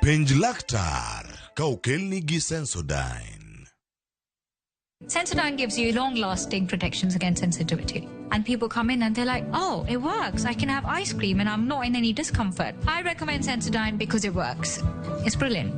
Penj laktar ka okelni gi Sensodyne. Sensodyne gives you long lasting protections against sensitivity. And people come in and they're like, oh, it works. I can have ice cream and I'm not in any discomfort. I recommend Sensodyne because it works. It's brilliant.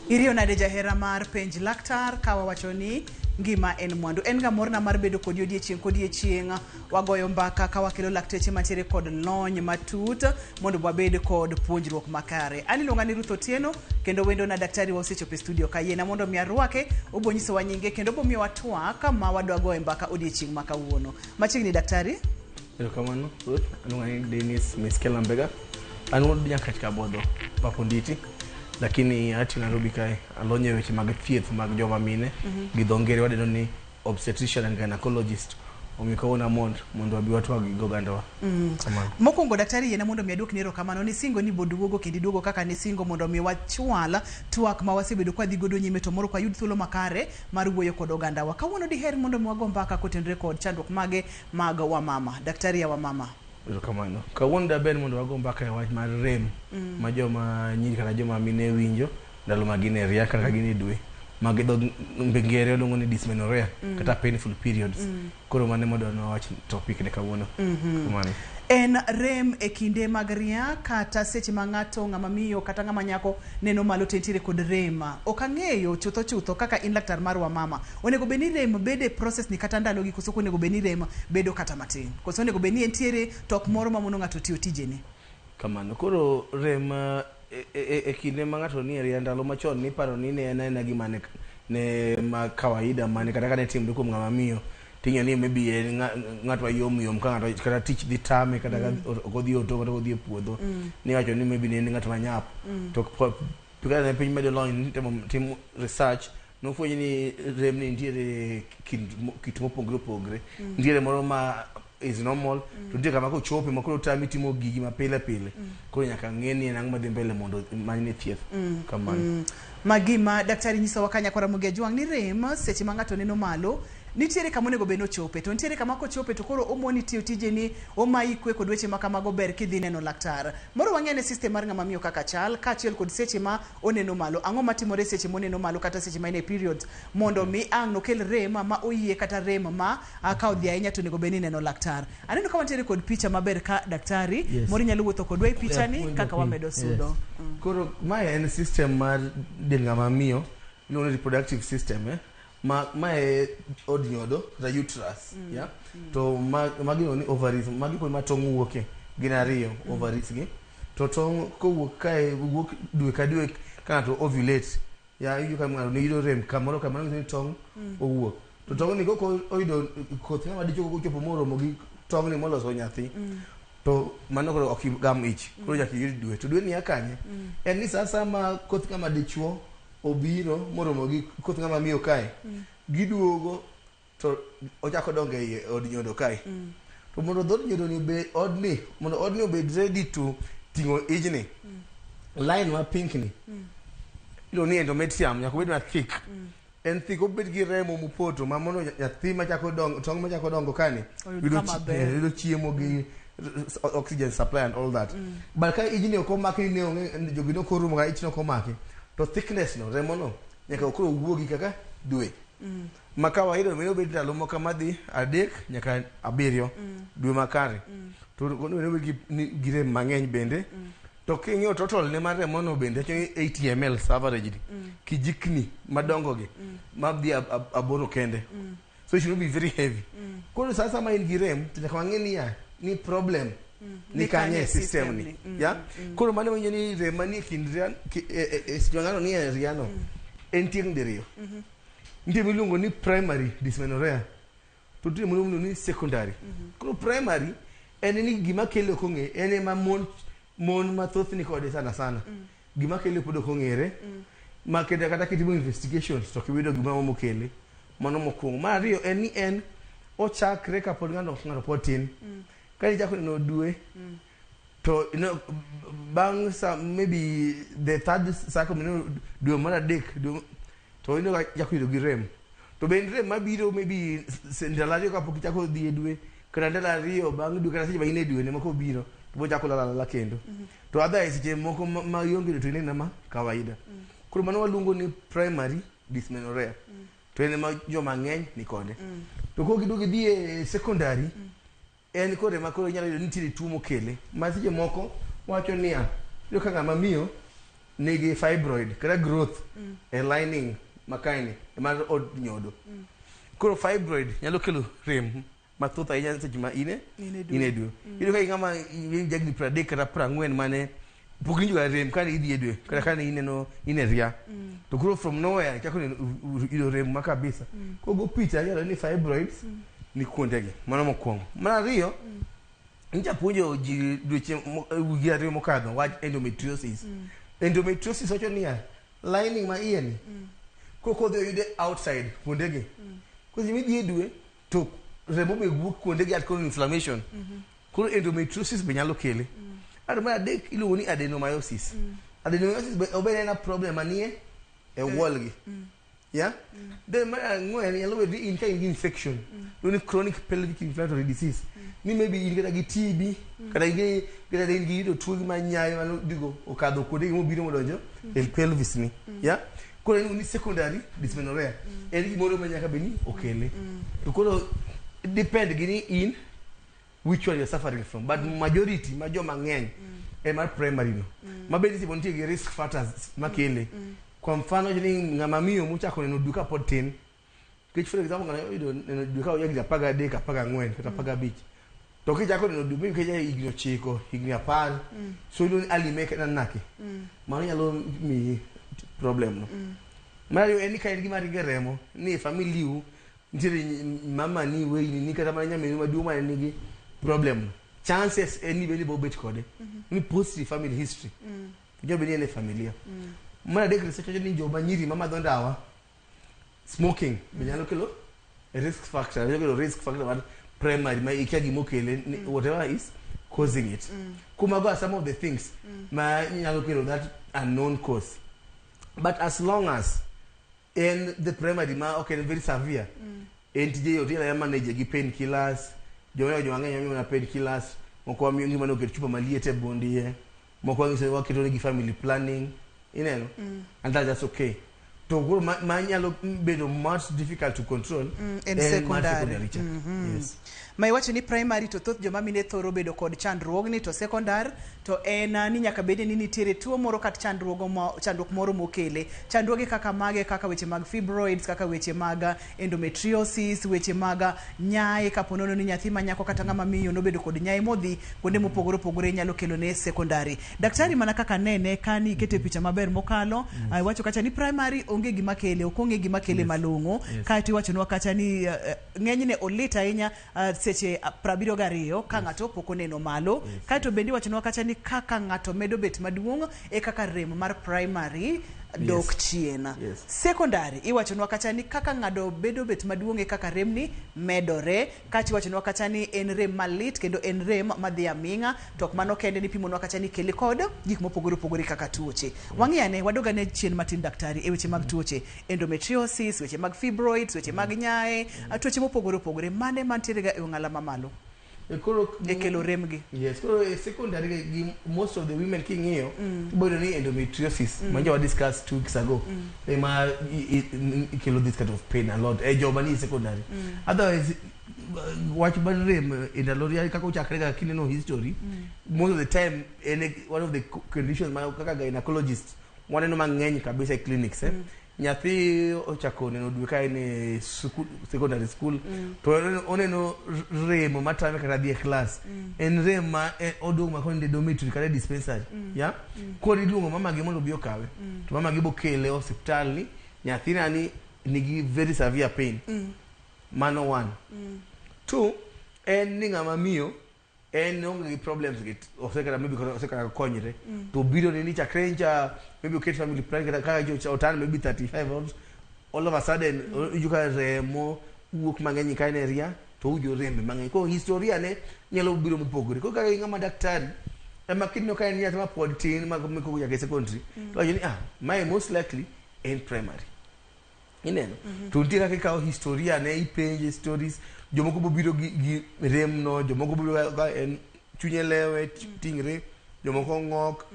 Iriyo nade jahera mar penj laktar ka wawacho ni ngima en mwandu. En ga morna mar bedo kodi odiechieng' kodiechieng'. Wagoyo mbaka ka wakelo lakteche mantiere kod lony matut mondo wabed kod puonjruok makare. An iluonga ni Ruth Otieno kendo wendona daktari wa osechopo e studio ka. Yiena mondo mi arwake, obo nyisowa nyinge kendo obo miyowa twak ma wadwa goye mbaka odiechieng' ma kawuono. Machiegni daktari. Erokamano Ruth, iluonga ni Dennis Miskela Mbega. An wuod Nyakach Kabodho, Paponditi, lakini atiyo Nairobi kae. Alony e weche mag thieth mag joma mine. Gi dho ngere wadendo ni obstetrician and gynecologist. Omiyo kawuono amor mondo wabi watwag gi ogandawa. Kamano. Mokwongo daktari yiena mondo mi aduokni erokamano nisingo ni boduogo kendo iduogo kaka nisingo mondo mi wachwal twak ma wasebedo kwa dhi godo nyime to moro kwa yud thuolo makare mar wuoyo kod ogandawa. Kawuono diher mondo mi wago mbaka kotenore kod chandruok mage mag wamama. Daktari ya wamama. Erokamano. Kawuono daber mondo wago mbaka e wach mar rem ma joma nyiri kata joma mine winjo ndalo ma gin e ria kata ka gin e dwe. Ma gi dho ngere luongo ni dysmenorrhea kata painful periods. Koro mano ema wadwa wach topic ne kawuono. Kamano. En rem e kinde mag ria kata seche ma ng'ato ng'ama miyo kata ng'ama nyako neno malo to entiere kod rem. Ok ang'eyo chutho chutho kaka in laktar mar wamama. Onego bed ni rem bedo e process ni kata ndalogi koso ok onego bed ni rem bedo kata matin. Koso onego bed ni entiere to ok moro mamono ng'ato tiyo tijene. Kamano. Koro rem e kinde ma ng'ato nie ria ndalo machon niparo ni ne en aena gima ne ma kawaida mane kata ka ne timre kuom ng'ama miyo ting'eyo ni maybe en ng'at ma yom yom ka ng'ato kata tich dhi tame kata ka ok odhi oto kata ok odhi e puodho niwacho ni maybe ne en ng'at ma nyap to kaka ne piny medo lony nitemo tim research nofweny ni rem ni nitiere kit mopogre opogre nitiere moro ma is normal to nitie kama kochope ma koro tami timo gigi ma pile pile koro nyaka ng'e ni en ang'o madhi mbele mondo manyne thieth kamano. Ma gima daktari nyisowa ka nyakwar Ramogi Ajwang' ni rem seche ma ng'ato neno malo nitiere kama onego bed ni ochope to nitiere kama kochope to koro omoni tiyo tijeni omayi kwe kod weche ma kamago ber kidhi neno laktar. Moro wang'e ane system mar ng'ama miyo kaka chal kaachiel kod seche ma oneno malo. Ang'o matimore seche moneno malo kata seche ma en e periods mondo mi ang' nokel rem ma oyie kata rem ma ka odhi ahinya to onego bed ni ineno laktar. Aneno ka wantiere kod picha maber ka daktari. Yes. Moro inyalo wuotho kodwa e picha ni Puonjo kaka piny. wamedo sudo. Yes. Koro mae en system mar del ng'ama miyo iluongo ni reproductive system eh? Ma mae od nyodo kata uterus yeah? To magi iluongo ni ovaries magi kuonde ma tong' wuoke gin ariyo ovaries gi to tong' kowuok kae wuok dwe ka dwe ka ng'ato ovulate ya iwinjo ka ng'ato yudo rem kamoro kamano nyiso ni tong' owuok to tong' ni kok oyudo koth ng'ama dichuo kochopo moromo gi tong' ni moloso nyathi to mano koro ok igam ich koro nyaka iyud dwe to dwe ni a kanye en ni sa asaya ma koth ng'ama dichuo obiro moromo gi koth ng'ama miyo kae giduogo to ochako dongo e od nyodo kae to mondo dhood nyodo ni obed odni mondo odni obed ready to ting'o ijni line ma pink ni iluongo ni endometrium nyaka obed ma thick en thick obed gi remo mopoto ma mondo nyathi machako dongo tong' machako dongo kani Oyud yudo kama ber. yudo chiemo gi oxygen supply and all that but ka ijni ok omaki ni onge jogi ne ok orumo ka ichno ok omaki to thickness no remo no nyaka koro wuogi kaka dwe ma kawaida onego obed ndalo moko madhi 3 nyaka 7 dwe makare to onego obed gi rem mang'eny bende to king'iyo total ne mar remono bende wacho ni 80 ml average kijikni madongo gi madhi 8 kende so it should be very heavy koro sasa ma in gi rem to nyaka wang'e niya ni problem ni kanye e system ni ya koro mano winjo ni rem manie kind ria seche ma ng'ato nie riano en tieng' diriyo nitie miluongo ni primary dysmenorrhea to nitie miluongo ni secondary koro primary en ni gima kele ok ong'e en ema mon mathoth ni kode sana sana gima kele pod ok ong'ere Ma kendo kata kitimo investigations to ok iyudo gimoro mokele. Mano mokwongo. Mar ariyo en ni en ochakre kapod ng'ato pod tin. Ka ichako neno dwe to you know, bang' sa maybe the third cycle mineno dwe mar adek dwe to ineno ka ichako yudo gi rem. To be en rem mabiro maybe ndalo ariyo kapok ichako dhi e dwe kata ndalo ariyo bang' dwe kata seche ma in e dwe ne moko obiro to bochako lal alala kendo. To otherwise seche moko ma ionge to ineno ma kawaida. Koro mano waluongo ni primary dysmenorrhea. To en ema joma ng'eny ni kode. To koro kiduogo idhi e secondary en kore ma koro inyalo yudo ni nitiere tuo mokele ma seche moko wacho niya iyudo ka ng'ama miyo nigi fibroid kata growth e lining ma kaeni mar od nyodo. Koro fibroid nyalo kelo rem mathoth ahinya seche ma in e In e dwe. in e dwe. Iyudo ka ng'ama in jahigni 30 kata 40 mane pok iwinjo ga rem kane idhi e dwe kata kane ineno in e ria. To koro from nowhere ichako neno yudo rem ma kabisa. Koro go picha inyalo ni fibroids ni kuondegi. Mano mokwongo. Mar ariyo nyocha apuonjo ji dweche wige ariyo mokadho wach endometriosis. Endometriosis wacho niya lining ma iye ni koro kodhi oyude outside kuondegi. Koro seche midhi e dwe to remo be wuok kuondegi at koro inflammation. Koro endometriosis be nyalo kele. Ar mar adek iluongo ni adenomyosis. Adenomyosis be obedo en a problem manie e wall gi. Yeah? Then mar ang'wen nyalo bedo ni in ka in gi infection. Iluongo ni chronic pelvic inflammatory disease. Ni maybe in kata gi TB, kata in gi kata in gi yudo tuo mar nyayo mano digo okadho kuondegi mobiro modonjo e pelvis ni. Yeah? Koro iluongo ni secondary dysmenorrhea. En gimoro ma nyaka bed ni okele. To koro depend gi ni in which one you're suffering from but majority ma joma ng'eny e mar primary no ma bende seche moko nitie gi risk factors makele kwa mfano ni ng'ama miyo mochako neno dwe kapod tin nikech for example ng'ama oyudo neno dwe ka higni 13 14 kata 15 to kichako neno dwe maybe ka higni 9 higni 10 so iluongo ni early make nake mano nyalo miyi problem no mar ariyo en ni ka in gima ringo e remo ni e family u nitiere mama ni weyni ni kata mana nyaminu maduong' mane nigi problem no chances en ni bende ibiro bet kode ni positive family history nyalo bedo ni en e familia mar adek research wacho ni joma nyiri mamadho ndawa smoking be nyalo kelo risk factor nyalo kelo risk factor mar primary ma ikia gima okele ni whatever is causing it kumago are some of the things ma nyalo kelo that unknown cause but as long as en the primary ma ok en very severe en tije yot inyalo manage gi pain killers joma joma ng'eny wamiyo mana pain killers moko wamiyo gima oket chupa maliet e bund iye moko wanyiso ni waketo negi family planning ineno and that's just okay to koro ma nyalo bedo much difficult to control en en mar secondary. secondary cha yes Ma iwacho ni primary to thoth joma mine thoro bedo kod chandruogni to secondary to en ni nyaka bed ni nitiere tuo moro kata chandruok moro mokele. Chandruoge kaka mage kaka weche mag fibroids, kaka weche mag endometriosis, weche mag nyaye kapo nono ni nyathi ma nyako kata ng'ama miyo nobedo kod nyaye modhi kuonde mopogore opogore nyalo kelo ne secondary. Daktari mana kaka nene kani ikete picha maber mokalo, iwacho kacha ni primary onge gima kele, ok ong'e gima kele malong'o. Kaeto iwachonwa kacha ni ng'enyne olit ahinya seche 72 ka ng'ato pok oneno malo. Kaeto bende iwachonwa kacha ni kaka ng'ato medo bet maduong' e kaka rem mar primary dok chien. Secondary iwachonwa kacha ni kaka ng'ado bedo bet maduong' e kaka remni medore. Kaeto iwachonwa kacha ni en rem malit kendo en rem madhi aming'a to ok mano kende ni pimonwa kacha ni kele kod gik mopogore opogore kaka tuoche. Wang'i ane wadog ane chien matin daktari e weche mag tuoche endometriosis, weche mag fibroids, weche mag nyaye, tuoche mopogore opogore mane mantiere ga e ong'ala mamalo E koro e kelo rem gi. Yes, koro e secondary gi most of the women king'iyo iboyudo ni endometriosis mm. manje wa discuss 2 weeks ago ema ikelo this kind of pain a lot e joma ni secondary. Otherwise wach mar rem e ndalo ria kaka ochakre ga kineno history most of the time en one of the conditions ma kaka gynecologist waneno mang'eny kabisa e clinics eh. Nyathi ochako neno dwe ka en e secondary school to oneno rem matame kata dhi e class en rem ma odong' ma koni e dormitory kata e dispensary ya koro iluongo mamagi mondo obi okawe to mamagi bokele e osiptal ni nyathina ni nigi very severe pain. Mano one. Two en ni ng'ama miyo En onge gi problems gi osekata maybe kata osekata konyre. To biro ni chakre ncha maybe oket family plan kata kaka jo otan maybe 35 or all of a sudden iwinjo ka remo wuok mang'eny ka en e ria to owinjo rembe mang'eny. Koro historia ne nyalo biro mopogore. Koro kaka ng'ama daktari ema kineno ka en nyathi ma pod tin ma meko nyaka e secondary to wacho ni ah mae most likely en primary. Ineno? To nitie kaka ikawo historia ne ipenje stories jomoko bobiro gi rem no jomoko bobiro ka en chunye lewe ting're jomoko ng'ok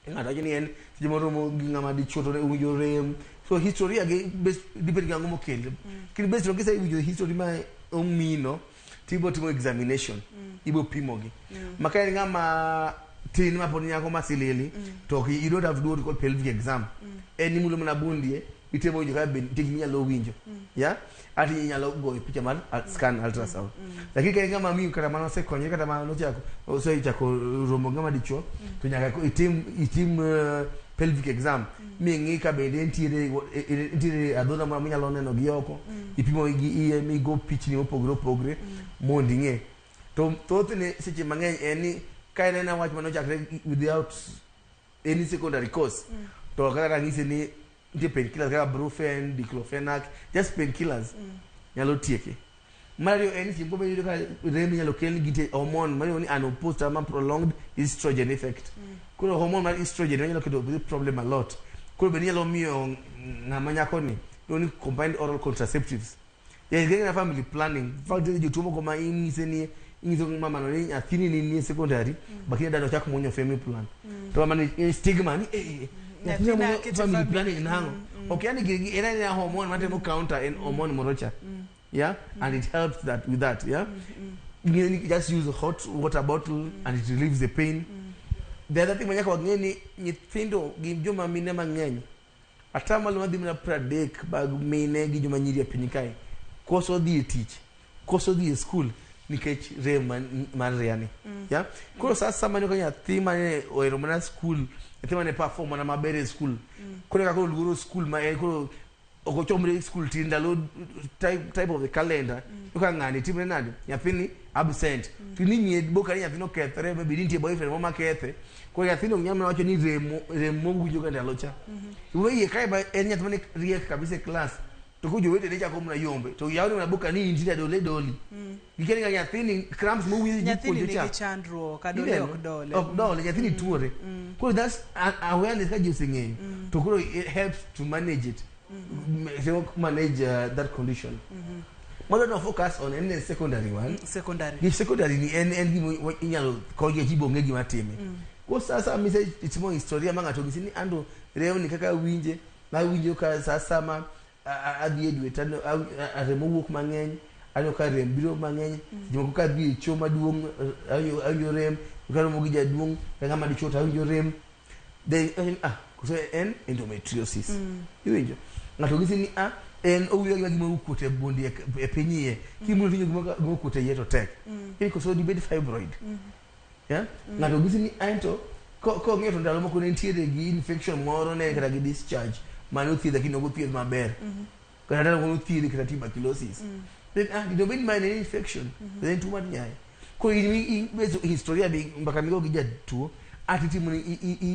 ng'ato wacho ni en seche moromo gi ng'ama dichuo to owinjo rem so historia gi depend gi ang'o mokele mm. Based on kisewinjo history ma omino tibo timo examination ibo pimogi ma ka en ng'ama tin ma pod nyako ma silili to ok you don't have to do what you call pelvic exam en imulo mana bundie itemo winjo ka be nitie gima inyalo winjo yeah ati inyalo goyo picha mar scan ultrasound lakini ka en ng'ama miyo kata mano osekonyre kata mano ochako osechako romo gi ng'ama dichuo to nyaka itim pelvic exam ming'i ka bende nitiere nitiere adhola moro minyalo neno gi oko ipimo gi iye migo pichni mopogore opogore mondo ing'e to thothne seche mang'eny en ni ka en ena wach manochakre without any secondary cause to kaka ranyisi ni nitie painkillers kaka brufen diclofenac just painkillers nyalo tieke mar ariyo en ni seche moko be iyudo ka rem inyalo kel gi nitie hormone ma iluongo ni unopposed ama prolonged estrogen effect koro hormone mar estrogen ema nyalo keto problem a lot koro bende inyalo miyo ng'ama nyako ni iluongo ni combined oral contraceptives Yes, geng'e na family planning. In fact, jotuo moko ma inyise ni inyiso mama no ni nyathini ni nie secondary but kida dwa chak muonyo family plan. To mama ni stigma ni eh nyathini Nyathina muonyo keto family family. planning nang'o. Ok yani gigi en en hormone matemo counter en hormone moro cha. Yeah, and it helps that with that, yeah. You you just use a hot water bottle and it relieves the pain. The other thing manyaka wang'e ni nyithindo gi joma mine mang'eny atamalo madhi mana 30 mag mine gi joma nyiri e piny kae koso dhi e tich koso dhi e skul nikech rem mar riani yeah? Koro sa asaya maneno ka nyathi mane ohero mana skul nyathi mane perform mana maber e skul koro kaka oluoro skul ma en koro ok ochomre skul tin ndalo type of the calendar ka ng'ani timre nade nyathini absent to ni ng'e boka ni nyathino okethre maybe nitie boyfriend moro makethe koro nyathino ok nyal mana wacho ni rem rem mowinjo ga ndalo cha mm iye kae ba en nyathi mane riek kabisa e class to ko jowetene chako mana yombe to yawne mana boka ni intie adole doli gikia ni nyathini cramps mowinjo nyathini jipuonjo cha nigi chandruok adole Ineno? ok dole ok dole nyathini tuore koro that's awareness ka ji oseng'eyo to koro it helps to manage it to manage that condition Mano no focus on en secondary one secondary gi secondary ni en gima inyalo konye ji bong'e gima time ko sasa mise itimo historia ma ng'ato nyisi ni ando rewni kaka winje awinjo ka sa sama adhi e dwe to remo wuok mang'eny aneno ka rem biro mang'eny seche moko ka adhi e cho maduong' awinjo rem karomo gi jaduong' ka ng'ama dichuo to awinjo rem then ah koso en endometriosis iwinjo ng'ato nyisi ni ah en owinjo gima gima okuot e buondi e piny iye kimulo to iwinjo gima okuot e iye to tek mm. Koso dibed fibroid yeah? Ng'ato nyisi ni anto kong'iyo to ndalo moko ne nitiere gi infection moro ne kata gi discharge mane othiedh lakini ok othiedh maber kata ndalo moko nothiedhi kata tuberculosis then ah dibed ma en infection then tuo mar nyaye koro in beso historia bi mbaka migo gi jatuo ati timo ni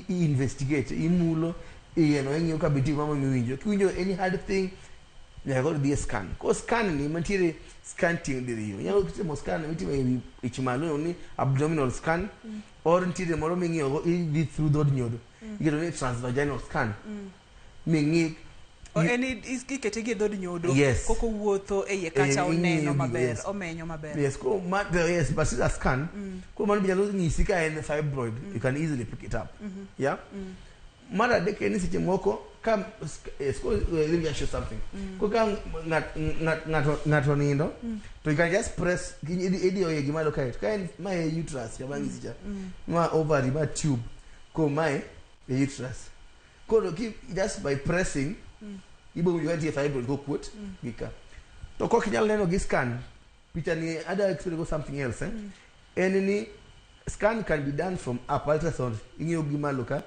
i investigate imulo iyeno ing'iyo ka be nitie gimoro miwinjo kiwinjo any hard thing nyaka koro dhi e scan ko scan ni mantiere scan tieng' diriyo inyalo timo scan mitimo e wi ich malo ni abdominal scan or nitiere moro ming'iyo go idhi through dhood nyodo iketo ni transvaginal scan ming'i O, en ikete gi e dhood nyodo Yes. koko wuotho e iye kacha Eh, oneno ing'iyo gigo, maber yes. omenyo maber Yes, ko ma, yes, but it's a scan. Ko mano be nyalo nyisi ka en fibroid, you can easily pick it up. Yeah? Mar adek en ni seche moko ka let me just show something. Ko ka ng'ato nindo to you can just press idiyo iye gimalo kae. To ka en ma e uterus cha mang'isi cha. Ma ovary, ma tube. Ko mae e uterus. Koro ki just by pressing ibo winjo ka nitie fibroid kokuot gi ka. To kok inyal neno gi scan picha ni ada explain go something else eh? En ni scan can be done from up ultrasound ing'iyo gi malo ka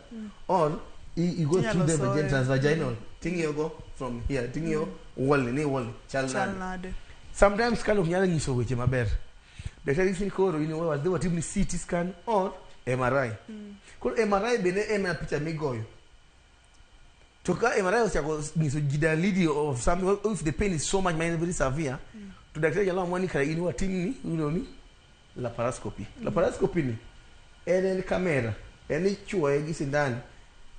or you go through the Inyalo vagina soye. transvaginal ting'iyo go from here ting'iyo wall ni wall chal chal nade nade sometimes scan ok nyal nyiso weche maber Daktari nyisi ni koro in wadhi watimni CT scan or MRI. Koro MRI bende en mana picha migoyo. To ka MRI osechako nyiso ji dalili of something, if the pain is so much, ma en very severe, to daktari nyalo amua ni kare in watimni iluongo ni laparoscopy. Laparoscopy ni en kamera, en ichuoye gi sindan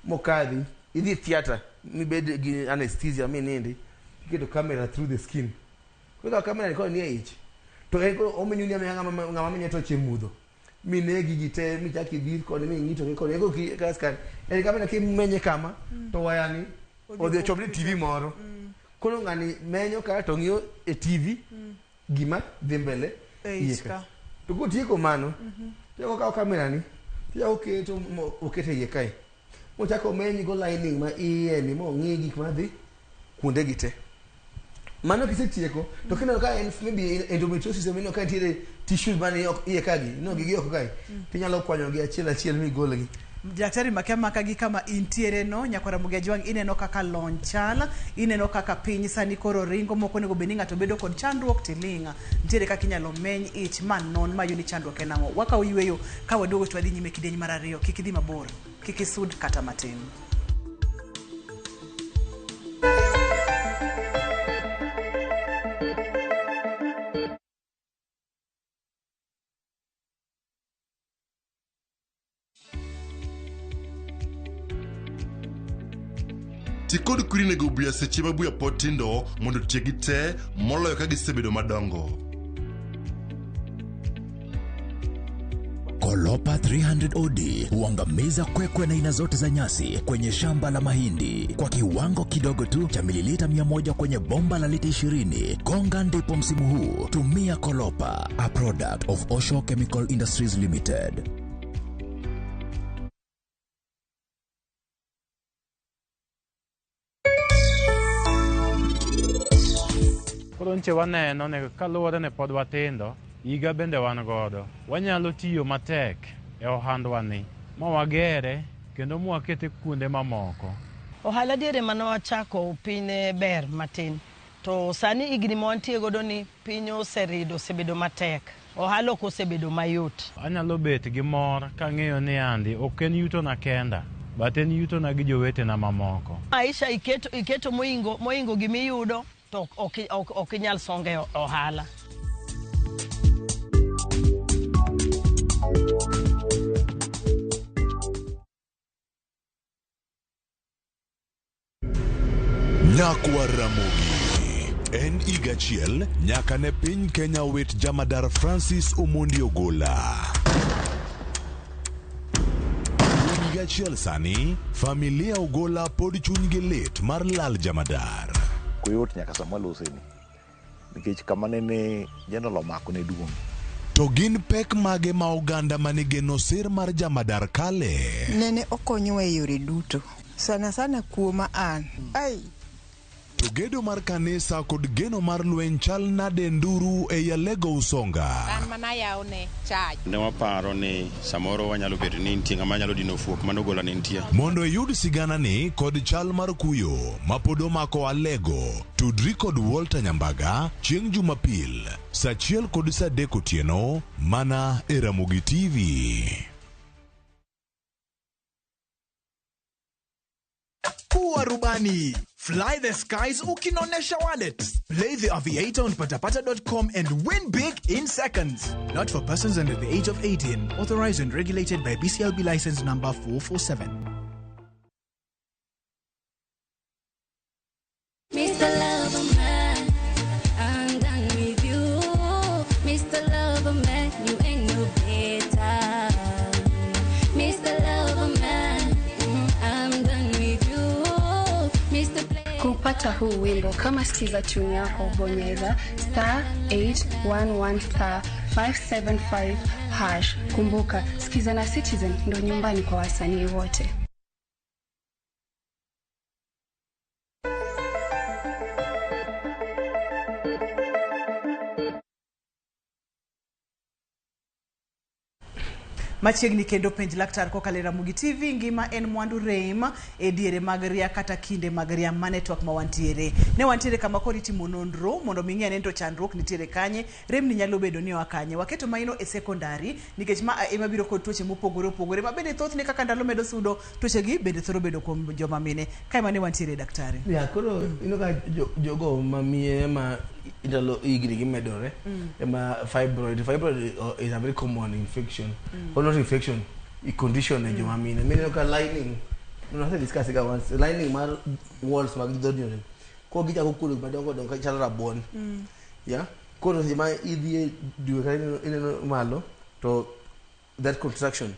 mokadhi, idhi e theatre mibed gi anesthesia minindi, iketo camera through the skin. Koro ka camera ni koro nie ich, to en koro omenyo ni ng'ama menyo toch e mudho. Mine gigi te michak idhir koni ming'i to gi koni. En koro ka scan, en kamera kimenye kama, to wayani odhi ochomne TV moro. Koro ng'ani menyo ka to ng'iyo e TV gima dhi mbele E iye ich ka. ka. To kotieko mano, to okawo kamera ni, to oketo okete iye kae. Mochako omeny go lining ma iye ni mong'i gik madhi kuonde gi te. Mano kisetieko, to kineno ka en maybe endometriosis ema ineno ka nitiere tissues man iye kagi, ineno gigi oko kae, tinyalo kwanyogi achiel achiel migolgi. Daktari makia maka gi kama intiere no, nyakwar Ramogi Ajwang', ineno kaka lony chal, ineno kaka piny sani koro ringo, mok onego bed ni ng'ato bedo kod chandruok tiling'. Nitiere kaka inyalo meny ich ma non mayud ni chandruok en ang'o. Wakawo yweyo ka waduogo to wadhi nyime kidieny mar ariyo. Kik idhi mabor, kik isud kata matin. Ti kod kwiri nego buya seche ma buya pod tindo mondo otiekgi te moloyo ka gisebedo madongo. Kolopa 300 OD huangamiza kwekwe na aina zote za nyasi kwenye shamba la mahindi kwa kiwango kidogo tu cha mililita 100 kwenye bomba la lita 20. Gonga ndipo msimu huu. Tumia Kolopa, a product of Osho Chemical Industries Limited. Koro nche waneno ni kaluwore ni pod watindo, higa bende wan godo. Wanyalo tiyo matek e ohandwa ni, ma wagere kendo mwakete kuonde mamoko. Ohala diere mane wachako piny ne ber matin. To sani higni ma wantie godo ni piny oserido, osebedo matek. Ohala ok osebedo mayot. Anyalo bet gi mor kang'eyo ni andi ok en yutona kenda, but en yutona gi jowetena mamoko. Maisha iketo mohingo gimiyudo to ok inyal songe ohala. Nyakwar Ramogi. En higa achiel nyaka ne piny Kenya wit jamadar Francis Omondi Ogola. Kuom higa achiel sani, familia Ogola pod chunygi lit mar lal jamadar. Koyot nyaka sama waloseni nikech kama nene General omako ne duong'. To gin pek mage ma oganda manigeno sir mar jamadar kale? Nene okonyowa e yore duto. Sana sana kuoma an. Ai. To gedo mar kanisa kod geno mar lweny chal nade Nduru e Alego Usonga? An mana yawne chach. Ne waparo ni samoro wanyalo bedo ni nitie ng'ama nyalo dino fuok mano Ogola ne nitie. Mondo iyud siganani kod chal mar kuyo mapod omako Alego, tudri kod Walter Nyambaga chieng' Jumapil saa 1 kod saa 3 otieno mana e Ramogi TV. Kuwa rubani. Fly the skies ukinonesha wallet. Play the Aviator on patapata.com and win big in seconds. Not for persons under the age of 18. Authorized and regulated by BCLB license number 447. Mr. Loverman, I'm done with you. Mr. Loverman, you ain't no better. Mr. Loverman, I'm done with you. Mr. Play. Kupata huu wimbo kama sikiza tune yako, bonyeza star 811 star 575 hash. Kumbuka, Sikiza na Citizen ndo nyumbani kwa wasanii wote. Machiegni kendo penj laktar kokalo e Ramogi TV, ngima en mwandu rem e diere mag ria kata kinde mag ria ma network ma wantiere. Ne wantiere kama koro itimo nonro mondo mi ing'e ane ni to chandruok nitiere kanye, rem ni nyalo bedo ni oa kanye. Waketo maino e sekondari nikech ma ema biro kod tuoche mopogore opogore ma bende thothne kaka ndalo medo sudo, tuoche gi bende thoro bedo kuom joma mine. Kae ma ne wantiere daktari. Ya, koro ineno ka jogo ma miye ma ndalo higni gi medore ema fibroid is a very common infection or not infection, i condition e joma mine. Mineno ka lining, no discuss ga once, lining mar walls mag dhood nyodo ko gichako kuodo madongo dongo ka chalo rabuon. Yeah, koro seche ma idhi e dwe ka ineno malo to that contraction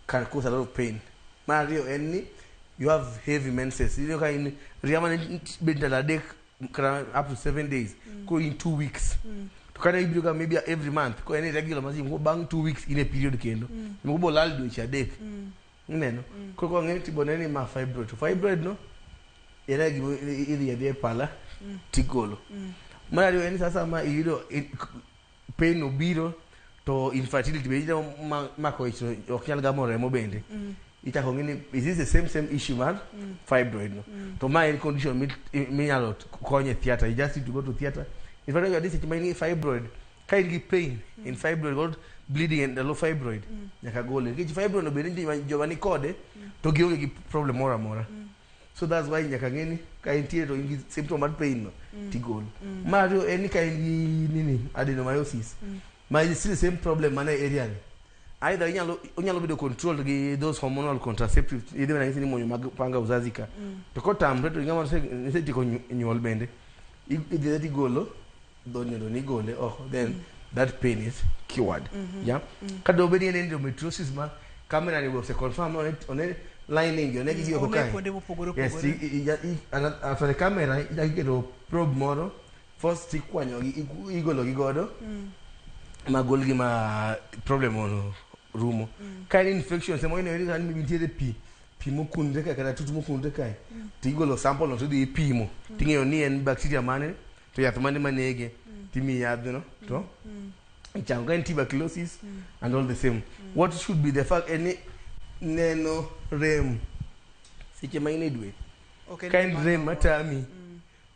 can cause a lot of pain. Mar ariyo en ni you have heavy menses. Ineno ka in ria mane bet ndalo 3 kata up to 7 days koro in 2 weeks. To kata ibiro ka maybe every month ko en irregular masin ko bang' 2 weeks in e period kendo. Moko bo lal dweche 3. Ineno? Koro ka wang'eyo tibo ne ni ma fibroid. To fibroid no en gima idhi adhiya e pala tigolo. Mar ariyo en ni sasa ma iyudo pain obiro to infertility be iyudo mako ich to ok nyal gamo remo bende. Ichako ng'i ni is this the same issue mar fibroid no. To ma en condition minyalo kony e theatre. You just need to go to theatre. In fact, you seche ma in gi fibroid, ka in gi pain in fibroid or bleeding and ndalo fibroid, nyaka gole. Nikech fibroid no bende nitie joma ni kode to gionge gi problem moro amora. So that's why nyaka ng'e ni ka intie to in gi symptom mar pain no tigolo. Mar ariyo en ni ka in gi nini adenomyosis, ma is still the same problem mana e area ni. Either onyalo bedo controlled gi those hormonal contraceptives, yedhe ranyisi ni muonyo mag panga uzazi ka. To kotamre to ng'ama osetieko nyuol bende, idhi tigolo dho nyodo ni igole oko, then that pain is cured. Yeah. Ka dobed ni en endometriosis ma camera ni ose confirm one lining one gi oko One kae. kuonde mopogore Yes, opogore. After the camera iketo probe moro first ikwanyo gi igolo gi godo magol gi ma problem ono rumo. Ka en infection semo ineno ni nitiere pi mokunre kae kata tutu mokunre kae tigolo sample no tidhi ipimo ting'eyo ni en bacteria mane to yath mane manege timiyi yadhno to ichango. Ka en tuberculosis and all the same. What should be the fact en ni neno rem seche ma in e dwe Ok en ka en gima rem matami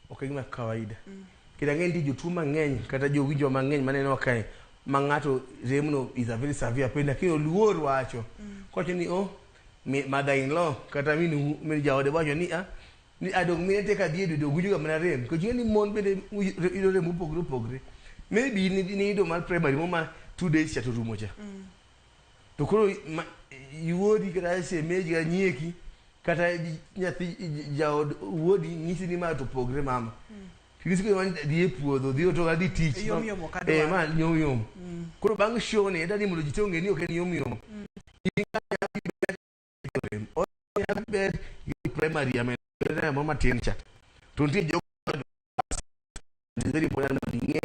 ok en gima kawaida. Kendo ang'e nitie jotuo mang'eny kata jowinjo mang'eny maneno kae ma ng'ato remno is a very severe pain lakini oluor wacho kowacho ni oh mother in law kata min jaode wacho ni ah ni adong mine te ka dhi e dwe to winjo ga mana rem nikech ing'e ni mon bende yudo rem mopogore opogore. Maybe niyudo mar primary mo ma 2 days cha to rumo cha. To koro yuori kata shemeji kata nyieki kata nyathi jaod wuodi nyisi ni ma to pogre mama. Nyisi ni dhi e puodho, dhi otoka dhi tich. Yom yom ok adwar. Ma yom yom. Koro bang' show ni idwa ni mondo ji te ong'e ni ok en yom yom. In ber gi primary ame moro matin cha. To nitie jogo very important mondo ing'e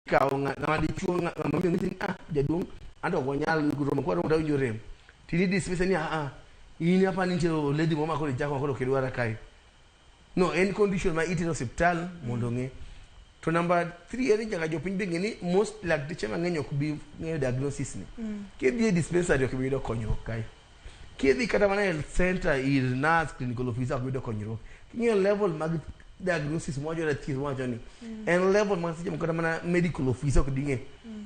ikawo ng'ama dichuo ng'ama miyo nyisi ni ah jaduong' anto ok wanyal romo kwa romo tawinjo rem. Tini dismiss ni ah in apa ni nitie oledhi moro ma koro ichako koro ok idwara kae. No, en condition ma itero osiptal mondo ong'e. To number 3 en ni nyaka jopiny be ng'e ni most lakteche mang'eny ok bi ng'eyo diagnosis ni. Kidhi e dispensary ok ibi yudo konyruok kae. Kidhi kata mana e health center ir nurse, clinical officer ok ibi yudo konyruok. King'iyo level mag diagnosis mwacho na thieth mwacho ni en level ma seche moko kata mana medical officer ok ding'e.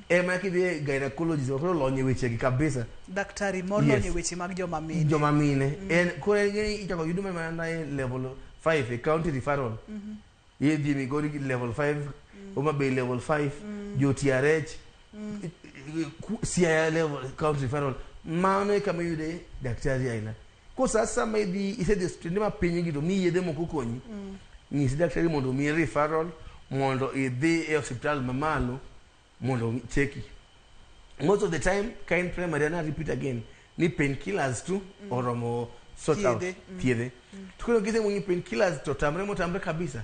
En mana kidhi e gynecologist ma koro olony e weche gi kabisa. Daktari molony e weche mag joma mine. Joma mine. En koro en ichako yudo mana e level 5 e county referral. Idhi Migori level 5, Homa Bay level 5, jo TRH, Siaya level county referral. Mano e kama iyude daktari aina. Ko sasa ma idhi isedhi osiptende ma piny gi to miyi yedhe moko konyi. Nyis daktari mondo omiyi referral mondo idhi e osiptal mamalo mondo cheki. Most of the time ka in primary and I repeat again ni painkillers tu oromo sort out Thiedhe, thiedhe. To koro kisemuonyo painkillers to tamre motamre kabisa.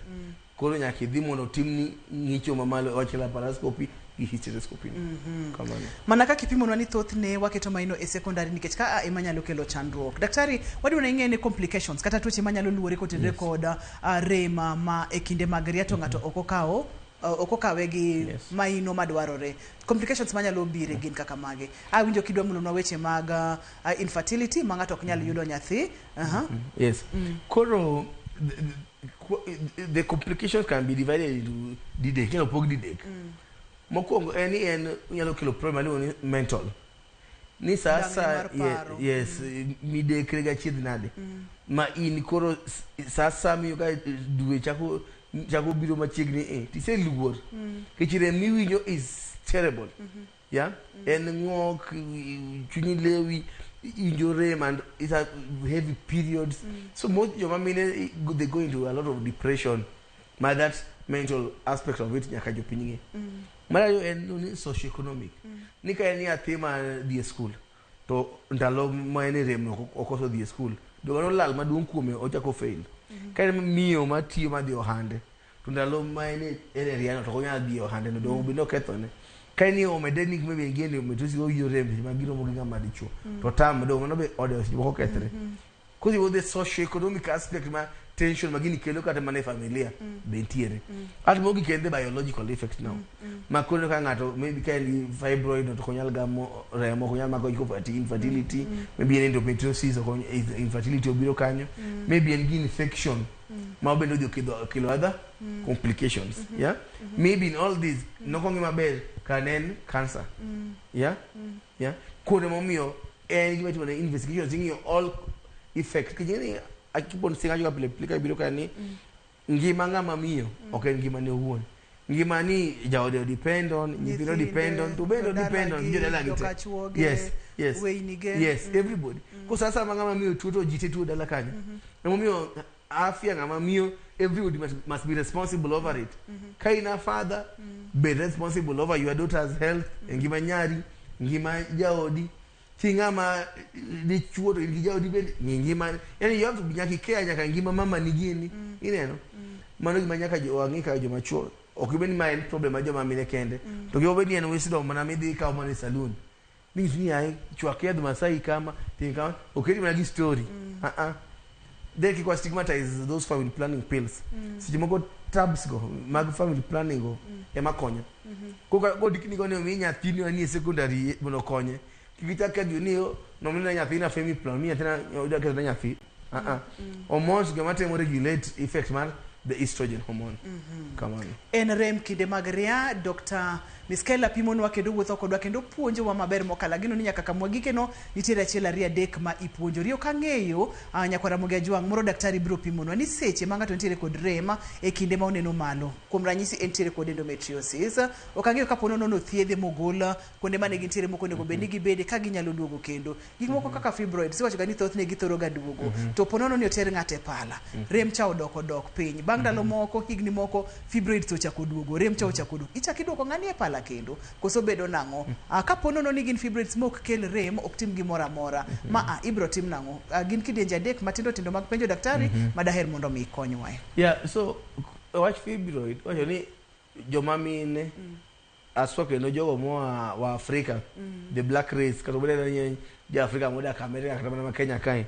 Koro nyaka idhi mondo otimni ng'icho mamalo wach laparoscopy gi hysteroscopy. Kamano. Mana kaka ipimonwa ni thothne waketo maino e secondary nikech ka a ema nyalo kelo chandruok. Daktari, wadwa ni ing'e ni complications kata tuoche manyalo luore kotenore kod rem ma e kinde mag ria to ng'ato ok okawo ok okawe gi maino madwarore. Complications manyalo bire gin kaka mage? Awinjo kidwa mulonwa weche mag infertility ma ng'ato ok nyal yudo nyathi. Yes. Koro the complications can be divided into didek, inyalo pog didek. Mokwongo en ni en nyalo kelo problem miluongo ni mental. Ni sa Dang'ni sa mar paro. Yes, midekre gachiedh nade. Ma in koro sa sa miyo ka dwe chako chako biro machiegni e tiseluor. Nikech rem miwinjo is terrible. Yeah? En ng'ok, chunyi lewi, iwinjo rem and it's a heavy periods. So most joma mine they go into a lot of depression. Ma that mental aspect of it nyaka jopiny ng'e. Mar ariyo en ni socio-economic. Ni ka en nyathi ma dhi e skul to ndalo ma en e rem no okoso dhi e skul. Joma nolal maduong' kuome ochako fail. Ka en miyo matiyo madhi ohande to ndalo ma en e riano to ok onyal dhi e ohande no dongo bende okethone. Ka en ni omede ni maybe en gi endometriosis owinjo rem seche ma giromo gi ng'ama dichuo to tam dongo mano be ode seche moko okethre. Koro the socio-economic aspect ma tension ma gini kelo kata mana e familia be nitiere. At mogik en the biological effect now. Ma koro ka ng'ato maybe ka en gi fibroid to ok onyal gamo remo, ok onyal mako infertility, maybe en endometriosis, ok infertility obiro kanyo, maybe en gi infection ma bende odhi okelo other complications. Yeah? Maybe in all these nokong'i maber ka ne en cancer. Yeah? Yeah? Kuonde momiyo en gima itimo ne investigations ing'iyo all effect. Nikech ing'e ni I keep on saying achoga pile pile ka ibiro ka ni ngima ng'ama miyo ok en ngima ne owuon. Ngima ni jaode depend on, nyithindo depend on, to bende depend on jodalagi te. Jokachuoge, Yes. weynige. Yes, everybody. Ko sasa ma ng'ama miyo tuo to ji te tuo dala kanyo. Emomiyo afya ng'ama miyo everybody must be responsible over it. Ka in a father, be responsible over your daughter's health, e ngima nyari, ngima jaodi. Chi ng'ama dichuo to in gi jaodi bende ng'i ngima. Yani you have to be nyaka ikea nyaka ngima mama ni gini. Ineno? Mano gima nyaka wang'i kaka joma chuo. Ok ibed ni ma en problem ma joma mine kende. To gima obed ni en wisdom mana midhi ikawo mana e saloon. Ning'isi ni yaye chwak yadh Masai kama, tim kama, oketi mana gi story. Ah ah. Then kik wa stigmatize those family planning pills. Seche moko tabs go mag family planning go ema konyo. Koka kodikni go ni omi nyathini manie secondary mondo okonye. Kik ichak ka ni nomina nyathina family plan, mi nyathina odwa ketho ne nyathi. Ah ah. Hormones go matemo regulate effect mar the estrogen hormone. Kamano. En rem kinde mag ria. Dr. Miskela pimonwa kendo wuotho kodwa kendo puonjowa maber mokalo. Ageno ni nyaka kamwa gikeno nitiere achiel ariyo adek ma ipuonjori. Ok ang'eyo nyakwar Ramogi Ajwang' moro daktari biro pimonwa ni seche ma ng'ato nitiere kod rem e kinde ma oneno malo. Kuom ranyisi entiere kod endometriosis. Ok ang'eyo kapo nono nothiedhe mogol kuonde mane gintiere mok onego bed ni gibede ka ginyalo duogo kendo. Gik moko kaka fibroids iwacho ga ni thothne githoro ga duogo. To po nono ni oter ng'ato e pala, rem cha odok odok piny. Bang' ndalo moko, higni moko, fibroids ochako duogo, rem cha ochako duogo. Ichako iduoko ng'ani e pala kendo, koso bedo nang'o? Kapo nono ni gin fibroids mok kel rem, ok tim gimoro amora. Ma a ibro tim nang'o? Gin kidienje adek matindo tindo mag penjo daktari ma daher mondo mi ikonywae. Yeah, so wach fibroid wacho ni joma mine aswa kendo jogo moa wa Afrika, the black race, kata obedo ni ja Afrika modak Amerika kata mana ma Kenya kae,